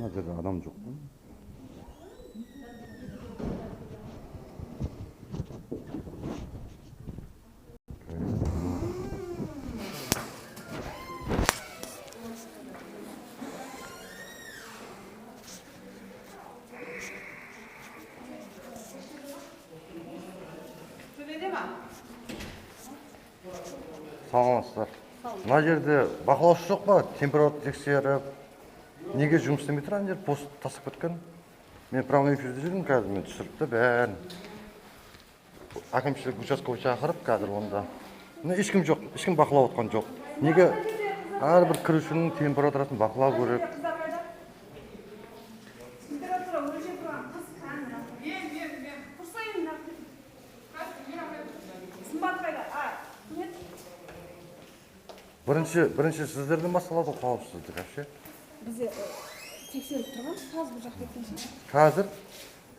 Мына жерде адам жоқ қой. Саламатсыздар. Мына жерде бақылаушы жоқ па? Температура тексеріп, неге жұмыс істемей тұр ана жер, пост тастап кеткен. Мен прямой эфирде жүрмін қазір, мен түсіріп те бәрін. Әкімшілік участковый шақырып қазір онда. Мына ешкім жоқ, ешкім бақылап отқан жоқ. Неге әрбір кірушінің температурасын бақылау керек? Температура өлшеп тұрған қыз қане? Мен құрсайын. Сымбат қайда? А, нет. Бірінші сіздерден басталады ғой қауіпсіздік вообще. Бізде тексеріп тұрған қазір бұл жақта екен. Қазір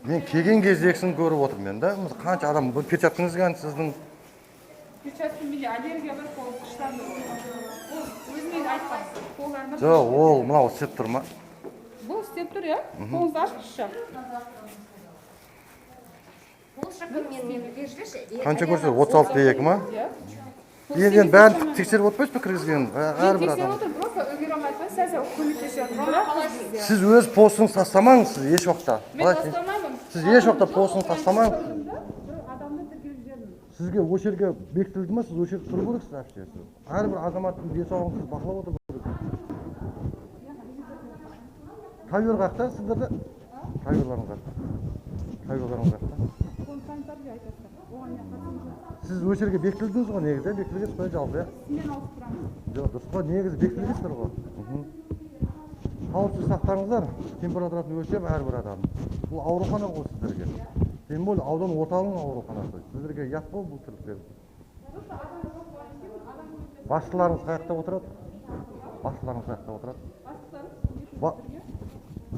мен келген кездегісін көріп отырмын мен да. Қанша адам, бұл перчаткаңыз қане сіздің? Перчатка менде аллергия бар, қолым қыштанды. Ол өзіме айтқан. Қолдарына. Жоқ, ол мынау істеп тұр ма? Бұл істеп тұр, иә? Қолыңызды ашыңызшы. Қанша көрсетеді? 36,2 ма? Иә. Енді бәрін тексеріп отырмайсыз ба кіргізген әрбір Тексеріп адам? отырмын, просто Үлгере айтқан, сәл көмектесіп жатырмын. Сіз өз постыңызды тастамаңыз, сіз еш уақытта. Мен тастамаймын. Сіз еш уақытта постыңызды тастамаңыз. Бір адамды тіркеп жібердім. Сізге осы жерге бекітілді ма, сіз осы жерде тұру керексіз вообще. Әрбір азаматтың денсаулығын сіз бақылап отыру керексіз. Ковер қаяқта сіздерде? Коверларыңыз қаяқта? Коверларыңыз қаяқта? Оны санитарге айтасыздар. Оған мен қатысым жоқ. Сіз осы жерге бекітілдіңіз ғой негізі, бекітілгенсіз ғой жалпы, иә? Мен ауысып тұрамын. Жоқ, дұрыс қой, негізі бекітілгенсіздер ғой. Қауіпсіз сақтаңыздар, температурасын өлшеп әрбір адам. Бұл аурухана ғой сіздерге. Тем более аудан орталығының ауруханасы. Сіздерге ұят қой бұл тірліктер. Басшыларыңыз қаяқта отырады? Басшыларыңыз қаяқта отырады?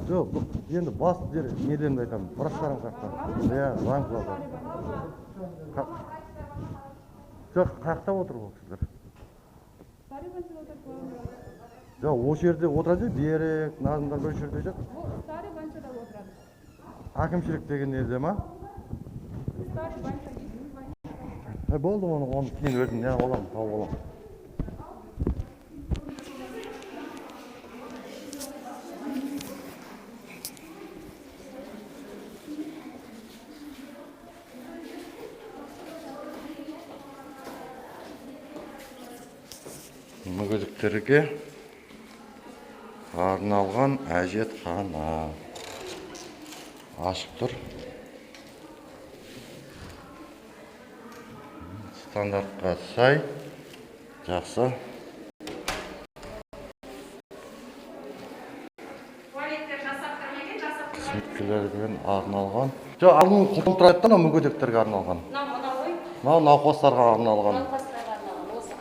Жоқ, енді бас жер нелерімді айтамын. Врачтарыңыз қаяқта? Иә, заң залда. Жоқ, қаяқта отыр ол кісілер? Жоқ, осы жерде отырады, Берік, Назымдар бір жерде жатыр. Ол старый банчада отырады. Әкімшілік деген неде ма? Старый банча дейді. Болды, оны кейін өзім не аламын, тауып аламын. Мүгедектерге арналған әжетхана ашық тұр. Стандартқа сай, жақсы. Қызметкерлерге арналған. Жоқ, алдын құлтын тұрады да, мынау мүгедектерге арналған. Мынау науқастарға арналған.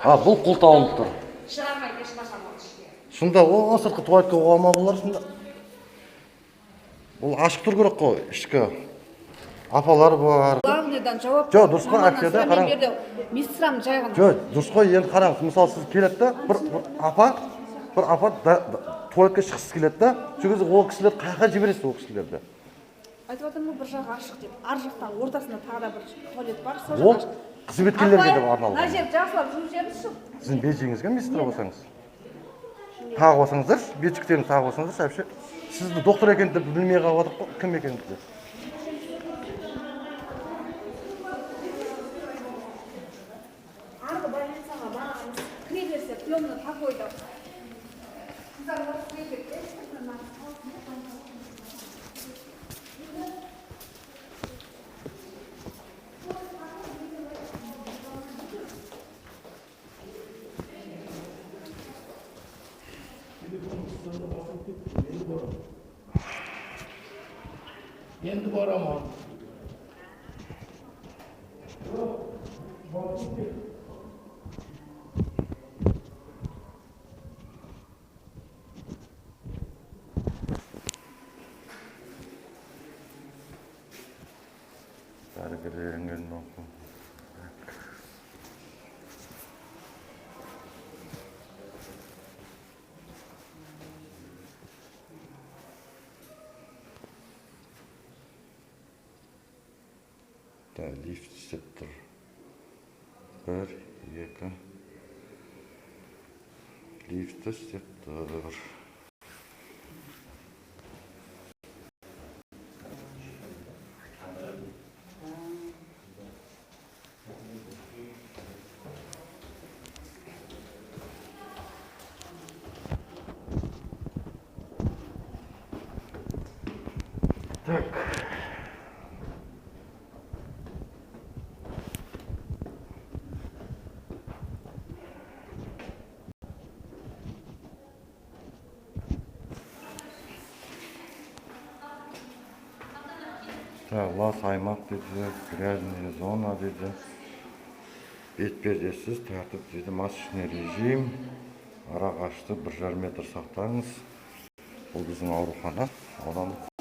А, бұл құлтауынып тұр. Шығармайды ешқашан ол ішіне. Сонда ол сыртқы туалетке қоға ма бұлар сонда? Бұл ашық тұр керек қой, ішкі. Апалар бар. Главныйдан жауап. Жоқ, дұрыс қой, әпке да, қараңыз. Медсестрам жай ғана. Жоқ, дұрыс қой, енді қараңыз, мысалы сіз келеді да, бір апа туалетке шыққысы келеді да, сол кезде ол кісілер қай жаққа жібересіз ол кісілерді? Айтып жатырмын ғой, бір жағы ашық деп. Ар жақтан ортасында тағы да бір туалет бар, сол Ол жақ ашық. қызметкерлерге деп Апай, арналған. мына жерді жақсылап жуып жіберіңізші. Сіздің бейджигіңізге медсестра болсаңыз. Тағып алсаңыздаршы, бейджиктерін тағып алсаңыздаршы, әпше. Сізді доктор екенін деп білмей қалып жатырмық қой, кім екенін деп. Арғы больницаға барамыз. Кіре берсе, приемный покойда. Қыздар барып кіре берсе, Енді барамын. Дәрігерлеріңе Да, лифт істеп тұр. Бір, екі. Лифт істеп тұр. Так. Так, лас аймақ дейді, грязная зона дейді. Бетпердесіз тәртіп дейді, масочный режим. Ара қашты 1,5 метр сақтаңыз. Бұл біздің аурухана, аудандық.